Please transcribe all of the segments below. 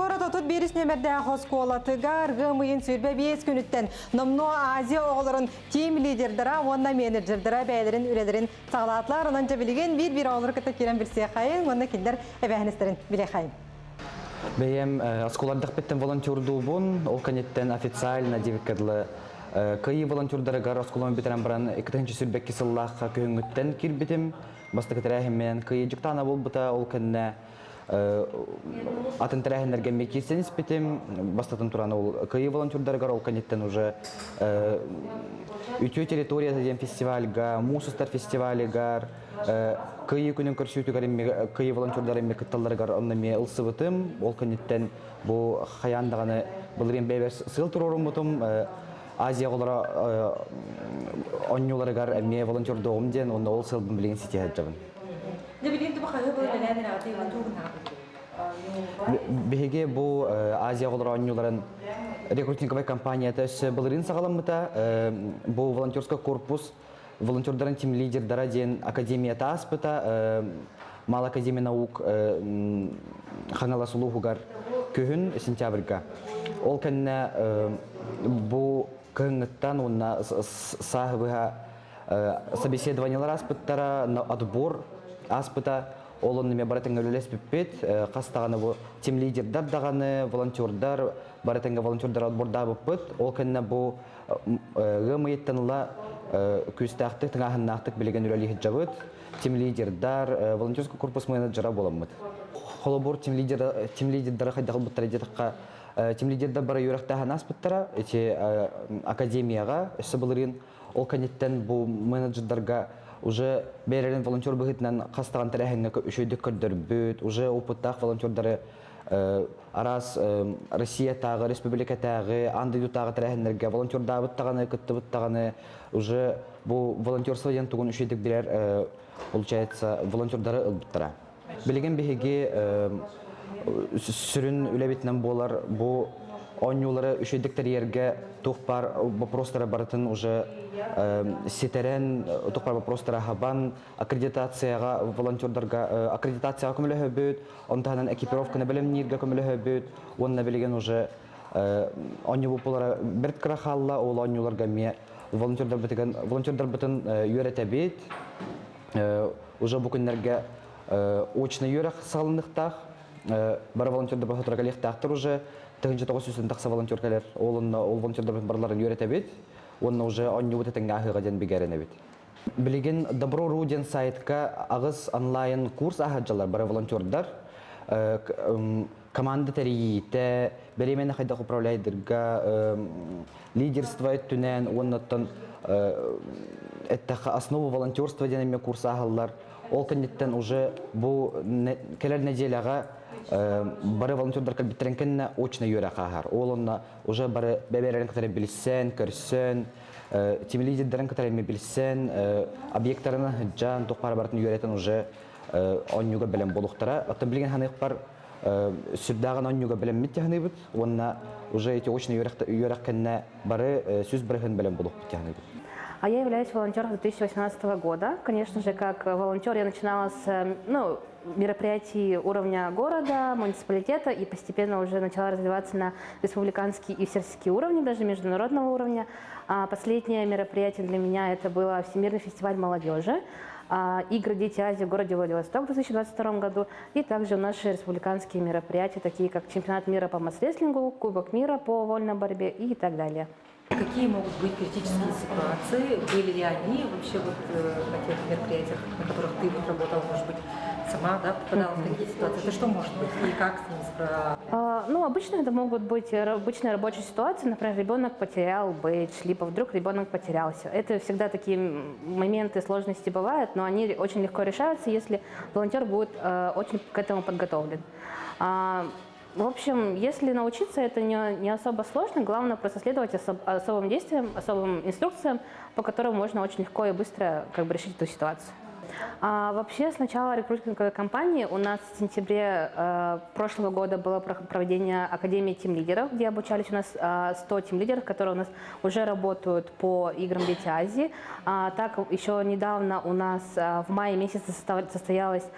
Куорат 31 нүөмэрдээх оскуолатыгар ыам ыйын 25 күнүттэн номнуо Азия оҕолорун тим лидердара уонна менеджердара бэйэлэрин үлэлэрин саҕалаатылар. Онон дьэ билигин биир-биир оҕолору кытта киирэн билсиэххэйиҥ уонна кинилэр эбээһинэстэрин билиэххэйиҥ. Бэйэм оскуолардахпыттан волонтердуубун, ол кэнниттэн официально диэбиккэ дылы Кыайыы волонтердарыгар оскуоланы бүтэрэн баран 2022 сыллаахха күһүҥҥүттэн киирбитим. Бастакы тэрээһимминэн Кыайыы дьыктаана буолбута, ол кэннэ атын тэрээһиннэргэ эмиэ киирсэн испитим. Бастатан туран ол Кыайыы волонтердарыгар, ол кэнниттэн уже Үтүө территорията диэн фестивальга, Муус устар фестивалыгар, Кыайыы күнүн көрсүүтүгэр Кыайыы волонтердара эмиэ кытталларыгар онно эмиэ ылсыбытым. Ол кэнниттэн бу хайаан даҕаны былырыын бэйэбэр сыал туруоруммутум Азия оҕолоро оонньууларыгар эмиэ волонтердуоҕум диэн уонна ол сыалбын билигин ситиһэ сылдьабын. Дьэ билигин тугу хаһыы былыр бэлээн эрэҕитий уонна тугу гынаҕытый? Биһиги бу Азия оҕолоро оонньууларын рекрутинговай компанията өссө былырыын саҕаламмыта. Бу волонтерскай корпус волонтердарын тим лидердара диэн академията ааспыта. Мал академия наук Хаҥалас улууһугар күһүн сентябрьга. Ол кэннэ бу кыһыҥҥыттан уонна сааһы быһа собеседованиелар ааспыттара, отбор ааспыта. Ол онно эмиэ бары тэҥҥэ үлэлэспиппит. Хас даҕаны бу тим лидердар даҕаны, волонтердар, бары тэҥҥэ волонтердар отбордаабыппыт. Ол кэннэ бу ыам ыйыттан ыла күүстээхтик, тыҥааһыннаахтык билигин үлэлии сылдьабыт. Тим лидердар, волонтерский корпус менеджера буоламмыт. Холобур, тим лидер, тим лидердары хайдах ылбыттара диэтэххэ, тим лидердар бары үөрэхтээһин ааспыттара. Ити академияҕа өссө былырыын ол кэнниттэн бу менеджердарга уже бэйэлэрин волонтер быһыытынан хас даҕаны тэрээһиҥҥэ үчүгэйдик көрдөрбүт, уже опыттаах волонтердары араас Россиятааҕы, республикатааҕы, аан дойдутааҕы тэрээһиннэргэ волонтердаабыт даҕаны, кыттыбыт даҕаны уже бу волонтерство диэн тугун үчүгэйдик билэр, получается, волонтердары ылбыттара. Билигин биһиги сүрүн үлэбитинэн буолар бу оонньуулары үчүгэйдик тэрийэргэ туох баар вопростары барытын уже ситэрэн, туох баар вопростары хабан, аккредитацияҕа волонтердарга аккредитацияҕа көмөлөһөбүт, он таһынан экипировканы бэлэмнииргэ көмөлөһөбүт уонна билигин уже оонньуу буолара бэрт кыра хаалла, ол оонньууларга эмиэ волонтердарбытын волонтердарбытын үөрэтэбит. Уже бу күннэргэ очно үөрэх саҕаланыахтаах, бары волонтердар баһытыра кэлиэхтээхтэр уже 1900 тахса волонтер кэлэр, ол онно ол волонтердарбытын барыларын үөрэтэбит уонна уже оонньуубут этэҥҥэ аһыаҕа диэн бигэрэнэбит. Билигин Добро.ру диэн сайтка аҕыс онлайн курс аһаджалар бары волонтердар команда тэрийиитэ, бэриэмэни хайдах управляйдырга, лидерство өттүнэн уоннаттан эттэххэ основа волонтерства диэн эмиэ курс ааһаллар. Ол кэнниттэн уже бу кэлэр нэдиэлэҕэ бары волонтердар кэлбиттэрин кэннэ очно үөрэх ааһар. Ол онно уже бары бэбэрэрин кытары билсэн, көрсөн, тим лидердэрин кытары эмиэ билсэн, объектарынан сылдьан, туох баар барытын үөрэтэн уже оонньууга бэлэм буолуохтара. Оттон билигин ханыахпар сүрдээҕин оонньууга бэлэммит тиһаныыбыт уонна уже эти очно үөрэх кэннэ бары 100% бэлэм буолуохпут тиһаныыбыт. А я являюсь волонтером с 2018 года. Конечно же, как волонтер я начинала с, ну, мероприятий уровня города, муниципалитета и постепенно уже начала развиваться на республиканский и всероссийский уровни, даже международного уровня. А последнее мероприятие для меня это было Всемирный фестиваль молодежи, Игры «Дети Азии» в городе Владивосток в 2022 году и также наши республиканские мероприятия, такие как Чемпионат мира по мас-рестлингу, Кубок мира по вольной борьбе и так далее. Какие могут быть критические ситуации? Были ли они вообще вот на тех мероприятиях, на которых ты вот работала, может быть, сама, да, попадала в такие ситуации? Это что может быть и как с ними справиться? Ну, обычно это могут быть обычные рабочие ситуации. Например, ребенок потерял бейдж, либо вдруг ребенок потерялся. Это всегда такие моменты сложности бывают, но они очень легко решаются, если волонтер будет очень к этому подготовлен. В общем, если научиться, это не особо сложно. Главное просто следовать особым действиям, особым инструкциям, по которым можно очень легко и быстро как бы решить эту ситуацию. Вообще, с начала рекрутинговой кампании у нас в сентябре прошлого года было проведение Академии тим-лидеров, где обучались у нас 100 тим-лидеров, которые у нас уже работают по играм Дети Азии. Так, еще недавно у нас в мае месяце состоялась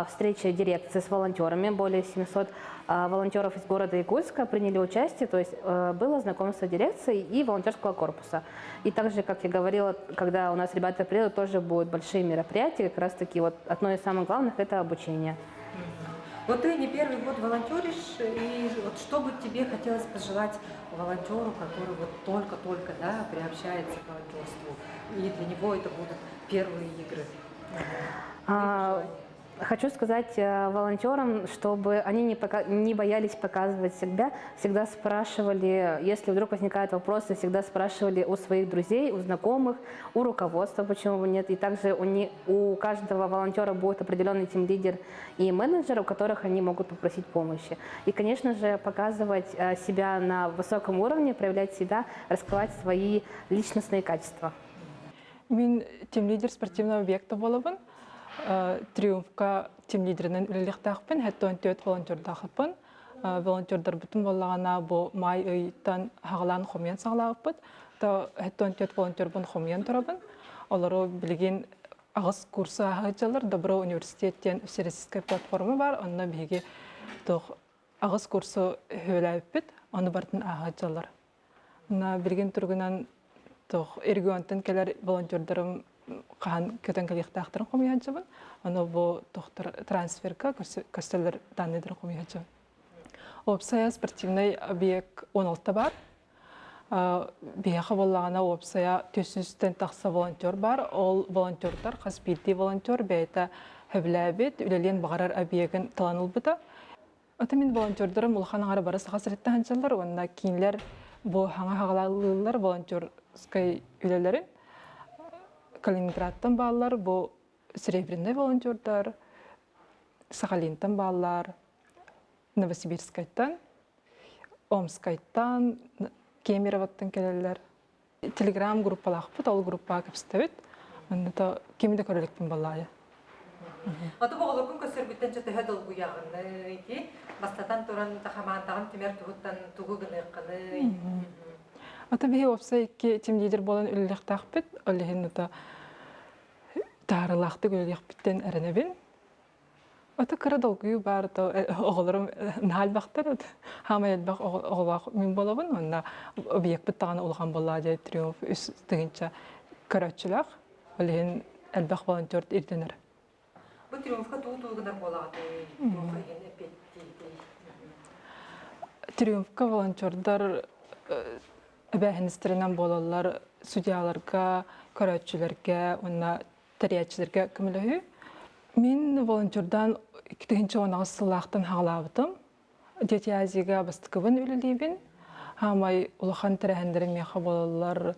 встреча дирекции с волонтерами. Более 700 волонтеров из города Якутска приняли участие, то есть было знакомство дирекции и волонтерского корпуса. И также, как я говорила, когда у нас ребята приедут, тоже будут большие мероприятия, как раз таки вот одно из самых главных – это обучение. Вот ты не первый год волонтеришь, и вот что бы тебе хотелось пожелать волонтеру, который вот только-только, да, приобщается к волонтерству, и для него это будут первые игры? Хочу сказать волонтерам, чтобы они не боялись показывать себя, всегда спрашивали, если вдруг возникают вопросы, всегда спрашивали у своих друзей, у знакомых, у руководства, почему бы нет. И также у каждого волонтера будет определенный тим-лидер и менеджер, у которых они могут попросить помощи. И, конечно же, показывать себя на высоком уровне, проявлять себя, раскрывать свои личностные качества. Мин тим-лидер спортивного объекта буолабын. Триумфка тим-лидеринэн үлэлиэхтээхпин, 74 волонтердаахпын. Волонтердарбытын буоллаҕына бу маай ыйтан хаҕалаан хомуйан саҕалаабыппыт. То 74 волонтербун хомуйан турабын. Олору билигин аҕыс курсу ааһыаччылар Добро университет диэн всероссийскай платформа бар. Онно биһиги туох аҕыс курсу үһүөлээбиппит. Ону барытын ааһыаччылар. Билигин туругунан туох регионтан кэлэр волонтердарым хаһан көтөн кэлиэхтээхтэрин хомуйааччыбын. Ону бу тохтор трансферка көстөллөр данныйдарын хомуйааччыбын. Уопсайа спортивный объект 16 бар. Биһиэхэ буоллаҕына уопсайа 400-тэн тахса волонтер бар. Ол волонтердар хас биирдии волонтер бэйэтэ сөбүлээбит, үлэлиэн баҕарар объегын талан ылбыта. Ата мин волонтердарым улахан аҥара бары саха сириттэн сылдьаллар уонна кинилэр бу хаҥа хаҕалаалыыллар волонтерскай үлэлэрин. Калининградтан бааллар бу Серебряный волонтердар, Сахалинтан бааллар, Новосибирскайтан, Омскайтан, Кемеровоттан кэлэллэр. Телеграм группалаахпыт, ол группаҕа кэпсэтэбит. Онно то кими да көрө иликпин баллаайа. Аты оҕолоргун көрсөргүттэн чэ төһө долгуйаҕыный ити? Бастатан туран хамаандаҕын түмэр туһуттан тугу гыныаххыный? Ата биһи уопсай икки тим лидер буолан үлэлиэхтээхпит. Ол иһин ата таарылаахтык үлэлиэхпиттэн эрэнэбин. Ата кыра долгуйуу баар то оҕолорум наһаа элбэхтэр. Хаамай элбэх оҕолоох мин буолабын. Онно объекпыт даҕаны улахан буоллаа дьэ триумф үс тыһыынча көрөөччүлээх. Ол иһин элбэх волонтер ирдэнэр. Бу триумфка туу-туу гынар буолаҕытый? Туох иһин эппиэттиитий? Триумфка волонтердар эбээһинэстэринэн буолаллар судьяларга, көрөөччүлэргэ уонна тэрийээччилэргэ көмөлөһүү. Мин волонтердаан 2018 сыллаахтан хаҕалаабытым. Дети Азияга бастакыбын үлэлиибин. Хаамай улахан тэрээһиннэрим миэхэ буолаллар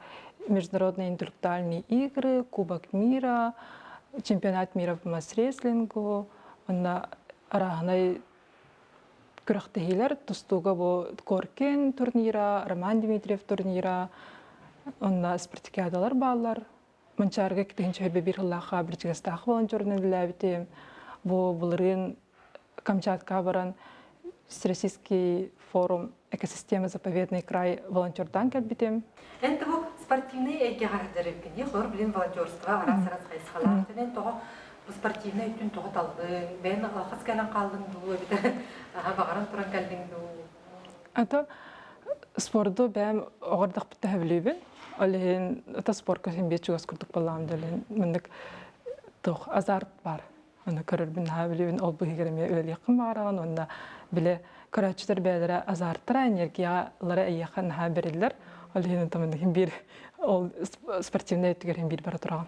Международные интеллектуальные игры, Кубок мира, Чемпионат мира по мас-рестлингу, онно арааһынай күрэхтэһиилэр тустууга бу Коркин турнира, Роман Дмитриев турнира, онно спартакиадалар бааллар. Манчаарыга иккитинчи хөрбө биир сыллаахха Бирчигастаах волонтерунан үлэлээбитим. Бу былырыын Камчаткаҕа баран Всероссийский форум экосистема заповедный край волонтердаан кэлбитим. Эн бу спортивный эйгэҕэ сылдьар Холор билин волонтерство араас-араас хайысхалаах. Эн тоҕо бу спортивный өттүн тоҕо таллыҥ? Бэйэн хас кэлэн хааллыҥ дуу эбэтэр баҕаран туран кэллиҥ дуу? Ата спорду бэйэм оҕордохпут төһөбүлүүбүн. Ол иһин ата спорка син биир чугас курдук буоллаҕым да илин маннык туох азарт баар. Аны көрөрбүн наһаа билибин ол быһыгар эмиэ үлэлиэххин баҕараҕын уонна бile көрөөччүлэр бэйэлэрэ азарттара, энергиялара эйиэхэ наһаа бэриллэр. Ол иһин маннык биир ол спортивнай өттүгэр биир бара тураҕын.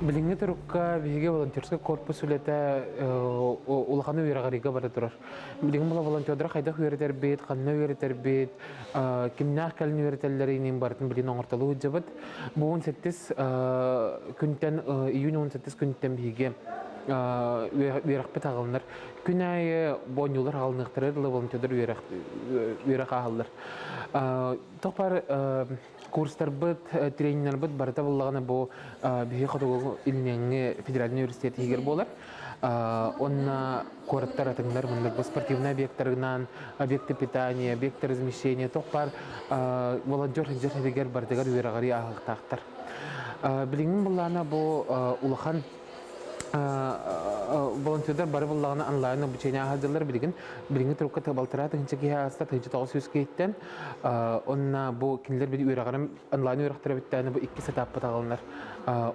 Билиҥҥи турукка биһиги волонтерскай корпус үлэтэ улахан үөрэҕиригэ бара турар. Билигин була волонтердары хайдах үөрэтэрбит, ханна үөрэтэрбит, кимнээх кэлин үөрэтэллэрин барытын билин оҥортолуу сылдьабыт. Бу 18 күнтэн, июнь 18 күнтэн биһиги үөрэхпит аҕалынар. Күн аайы оонньуулар аҕалыныахтара дылы волонтердар үөрэх ааһаллар. Тоқ бар курстарбыт, тренербыт барыта буллаҕына бу биһиги Хотугу Илиҥҥи федеральный университет иһигэр буолар. Онно куораттар атыҥнар муннар бу спортивный объекттарынан, объекты питания, объекты размещения тоқ бар волонтер сылдьар сиригэр барытыгар үөрэҕири ааһыахтаахтар. Билиҥҥи буллаана бу улахан волонтердар бары буллаҕына онлайн обучение ааһаллар билигин билиҥҥи турукка балтараа тыһыынча киһи ааста 1900 киһиттэн онна бу кинилэр били үөрэҕэрин онлайн үөрэхтэрэ бүттээнэ бу икки этаппыт аҕалынар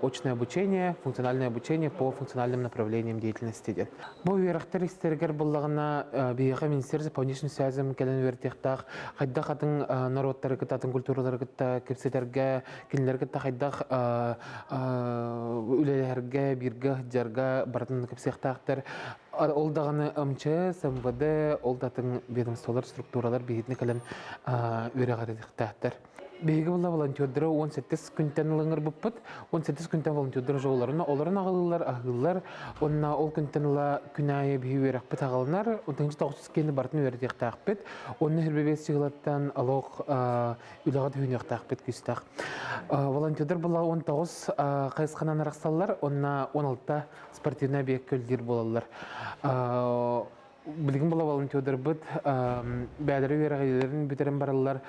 очное обучение, функциональное обучение по функциональным направлениям деятельности диэн. Бу үөрэхтэр истэригэр буллаҕына биһиэхэ министерство по внешним связям кэлэн үөрэтиэхтээх хайдах атын норуоттары кытта атын культуралары кытта кэпсэтэргэ кинилэри кытта хайдах үлэлэһэргэ, бииргэ сылдьарга барытын кэпсиэхтээхтэр. Ол даҕаны МЧС, МВД, ол да атын ведомстволар, структуралар биһигини кэлэн үөрэҕирдиэхтээхтэр. Биһиги була волонтердары 18 күнтэн ылыҥырбыппыт. 18 күнтэн волонтердар уже олорун олорун аҕалыылар, аһыыллар. Онна ол күнтэн ыла күн аайы биһи үөрэхпит аҕалынар. 19 киһини барытын үөрэтиэхтээхпит. Онно хирбебес сыылаттан олох үлэҕэ түһүнүөхтээхпит күүстээх. Волонтердар була 19 хайысханан арахсаллар, онна 16 спортивный объекка үлэлиир буолаллар. Билигин була волонтердарбыт бээлэри үөрэҕилэрин бүтэрэн бараллар,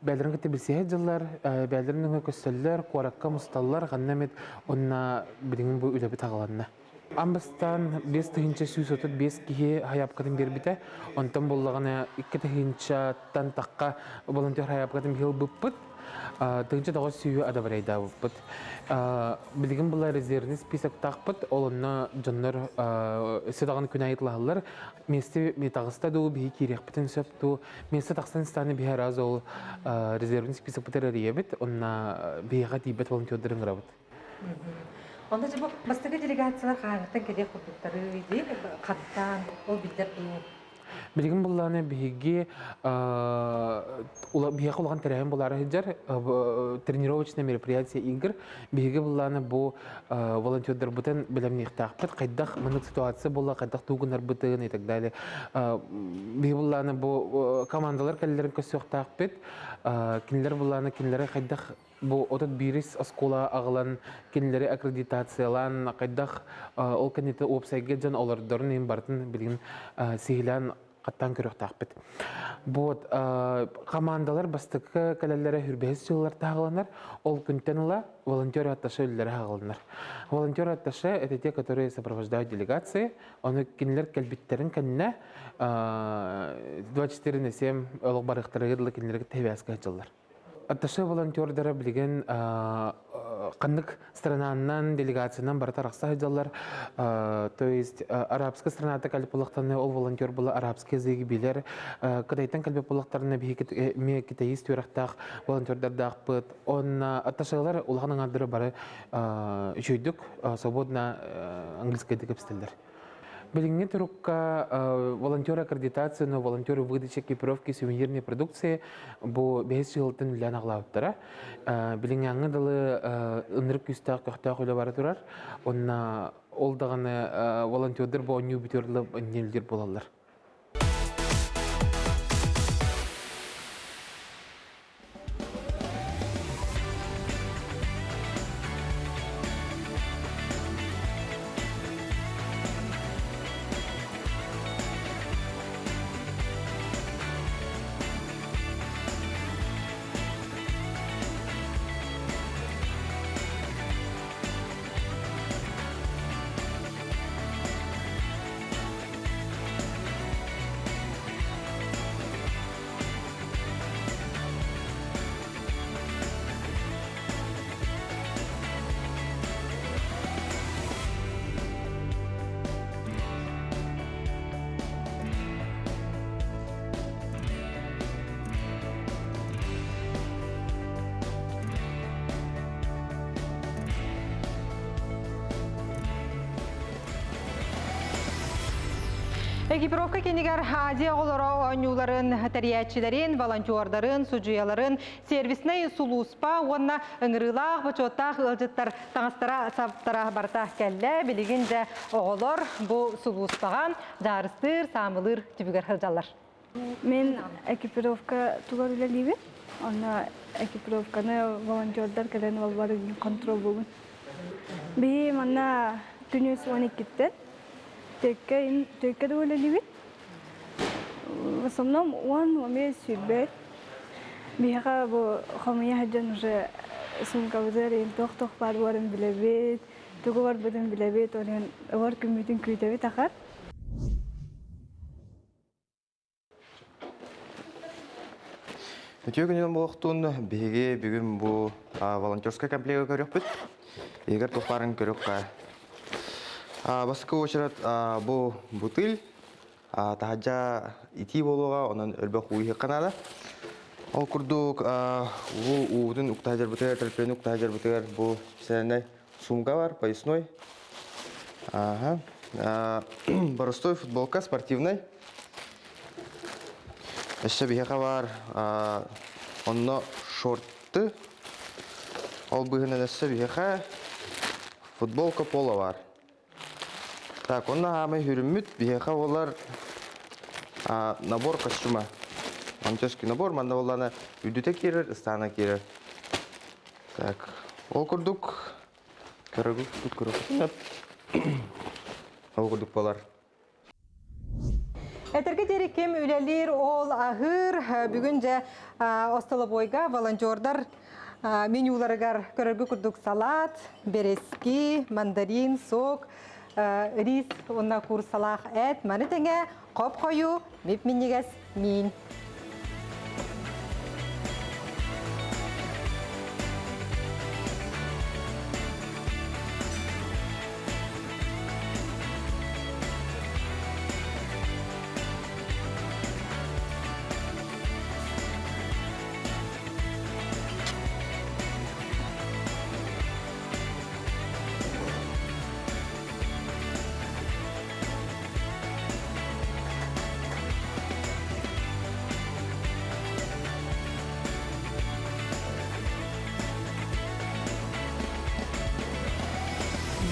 бээлэрин кытта билсиһэ дьыллар, бээлэрин өҥө көстөллөр, куоракка мусталлар, ханна эмит онна билигин бу үлэбит аҕаланна. Аан бастаан 5135 киһи хайаапкатын биэрбитэ. Онтон буоллаҕына 2 тыһыынчаттан тахха волонтер хайаапкатын биһи ылбыппыт. 1900 одобряйдаабыппыт. Билигин була резервный списоктаахпыт. Ол онно дьоннор өссө даҕаны күн аайы ылаһаллар. Миэстэ таҕыста дуу, биһи киириэхпитин сөп дуу. Миэстэ тахсан истэҕинэ биһи араас ол резервный списокпытыгар эрийэбит. Онно биһиэхэ тиийбэт волонтердары ыҥырабыт. Онно дьэ бу бастакы делегациялар хаһааҥҥыттан кэлиэх курдуктарый дии, хантан, ол биллэр дуу? Билигин буллааны биһиги биһиэхэ улахан тэрээһин буолаары сылдьар тренировочное мероприятие игр. Биһиги буллааны бу волонтердарбытын бэлэмниэхтээхпит. Хайдах маннык ситуация буолла, хайдах тугу гынарбытын и так далее. Биһиги буллааны бу командалар кэллэрин көрсүөхтээхпит. Кинилэр буллааны кинилэри хайдах бу 31 оскуола аҕалан кинилэри аккредитациялаан хайдах ол кэнниттэн уопсайга дьон олордорун иһин барытын билигин сиһилээн хаттаан көрүөхтээхпит. Вот командалар бастакы кэлэллэрэ хүрбэһис сыллар таһаҕаланар. Ол күнтэн ыла волонтер атташе үлэлэрэ хаҕаланар. Волонтер атташе это те, которые сопровождают делегации. Ону кинилэр кэлбиттэрин кэннэ 24 на 7 олох барыахтарыгар дылы кинилэргэ тэбээскэ сылдьаллар. Атташе волонтердара билигин ханнык странанан, делегациянан барыта арахса сылдьаллар. То есть арабская страната кэлбит буоллахтарына, ол волонтер була арабский язык билэр. Кытайтан кэлбит буоллахтарына, биһиги эмиэ китаист үөрэхтээх волонтердардаахпыт. Онно атташелар улахан аҥаардара бары үчүгүйдүк, свободно английскайдык кэпсэтэллэр. Билиҥҥи турукка волонтер аккредитацияны, волонтеры выдача экипировки сувенирной продукции бу бэһис сылтан үлэлээн аҕалаабыттара. Билиҥҥи дылы ынырык күүстээх көхтөөх үлэ бара турар. Онно ол даҕаны волонтердар бу оонньуу бүтүөр дылы инньэлдир буолаллар. Экипировка кинигэр Азия оҕолоро оонньууларын тэрийээччилэрин, волонтердарын, судьуйаларын, сервиснэй сулууспа уонна ыҥырыылаах, бочуоттаах ыалдьыттар таҥастара саптара барыта кэллэ. Билигин дьэ оҕолор бу сулууспаҕа дьаарыстыыр, саамылыыр түбүгэр сылдьаллар. Мин экипировка тугар үлэлиибин. Онно экипировканы волонтердар кэлэн уолбарын контроллуубун. Биһи манна күнүс 12-ттэн төккө төккө да үлэлиибит. В основном он умеет сүүрбэт. Биһиэхэ бу хомуйа сылдьан уже суумкабытыгар иһин туох-туох баар буоларын билэбит, тугу барбытын билэбит, ол иһин ылар күммүтүн күүтэбит ахан. Үтүө күнүнэн буолуохтун. Биһиги бүгүн бу волонтерскай комплегы көрүөхпүт. Игорь туох баарын көрүөххэ. Бастакы очерат бу бутыль таһырдьа итии буолуоҕа, онон өлбөх уу иһиэххэ наада. Ол курдук уу уутун уктаһа дьарбытыгар, төлөпүөнү уктаһа дьарбытыгар бу специальнай сумка бар, поясной. Ага. Боростой футболка спортивный. Өссө биһиэхэ баар онно шорты. Ол быыһынан өссө биһиэхэ футболка поло баар. Так, онно хаамай хүрүммүт биһиэхэ буолар набор костюма. Монтёрский набор, манна буоллаана үрдүтэ киирэр, ыстаана киирэр. Так, ол курдук көрөгүт көрөгүт. Ол курдук буолар. Этэргэ диэри ким үлэлиир, ол аһыыр. Бүгүн дьэ остолобуойга волонтердар менюларыгар көрөргө курдук салат, бэрэски, мандарин, сок, рис уонна курсалаах эт, маны тэҥэ хоп-хойуу, мип-минньигэс миин.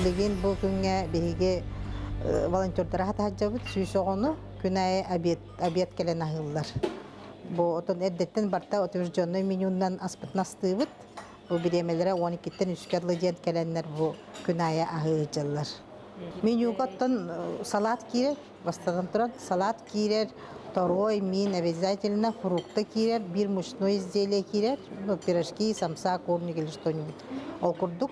Билигин бу күҥҥэ биһиги волонтердара хатаһадьабыт сүүс оҕону күн аайы обед, обед кэлэн аһыыллар. Бу отон эрдэттэн барта утвержденный менюнан аспытын астыыбыт. Бу бириэмэлэрэ 12-ттэн үскэ дылы диэн кэлэннэр бу күн аайы аһыы ыдьаллар. Менюга оттон салат киирэр, бастатан туран салат киирэр, торуой, мин обязательно, фрукты киирэр, биир мучное изделие киирэр, ну, пирожки, самса, курник или что-нибудь. Ол курдук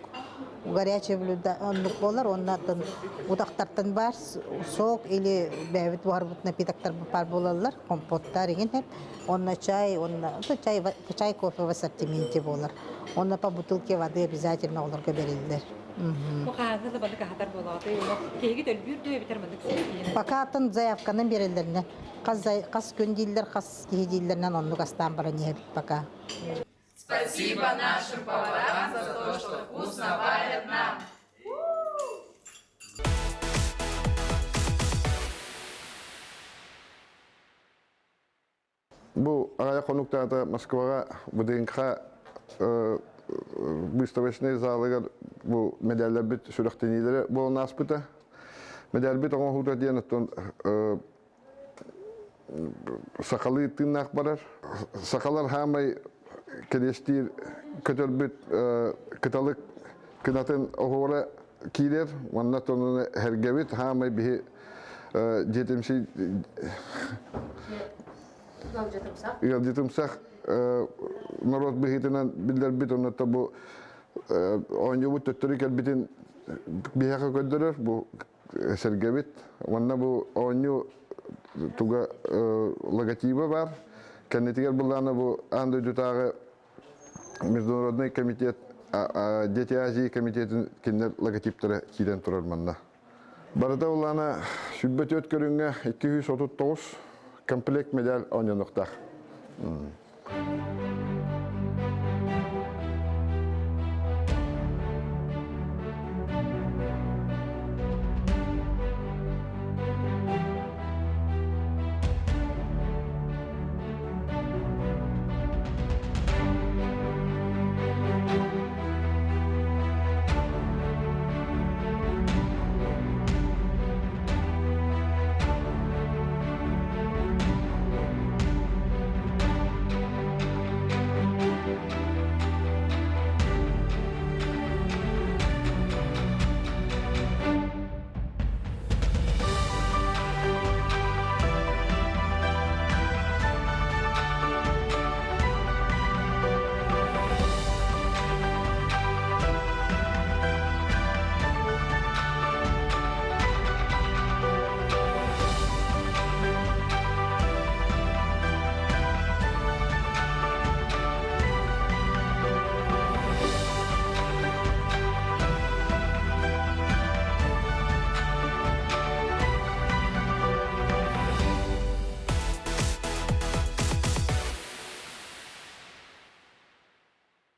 горячее блюдо оннук буолар, уонна оттон утахтартан баар сок или бэйэбит буһарбыт напитоктар баар буолаллар, компоттар иҥин хэп. Онно чай, онно чай, чай кофе в ассортименте буолар. Онно по бутылке воды обязательно олорго бериллэр. Бу хааһы да баннык аһатар буолаҕатай уонна киһиги төлбүүр дүү эбитэр маннык сиэттиһинэн. Пока атын заявканан береллеринэ хас, хас күн дииллэр, хас киһи дииллэринэн оннук астаан баран иһэбит пока. Спасибо нашим поварам за то, что вкусно варят нам. Бу аҕыйах хонуктаата Москваҕа ВДНХ выставочнай залыгар бу медалларбыт сүрэхтэниилэрэ буолан ааспыта. Медальбит оҥоһуута диэн оттон сахалыы тыыннаах барар. Сахалар хаамай кэриэстиир көтөрбүт кыталык кынатын оһуора киирэр. Уонна тонуну эргэбит хаамай биһи дьиэтимсий ыалдьытымсах норуот быһыытынан биллэрбит онно бу оонньуубут төттөрү кэлбитин биһиэхэ көрдөрөр бу сэргэбит уонна бу оонньуу туга логотиба бар кэннитигэр былаана бу аан дойдутааҕы Международный комитет Дети Азии комитетин кинилэр логотиптара киирэн турар манна. Барыта улаана 24 көрүҥҥэ 239 комплект медаль оонньонуохтаах.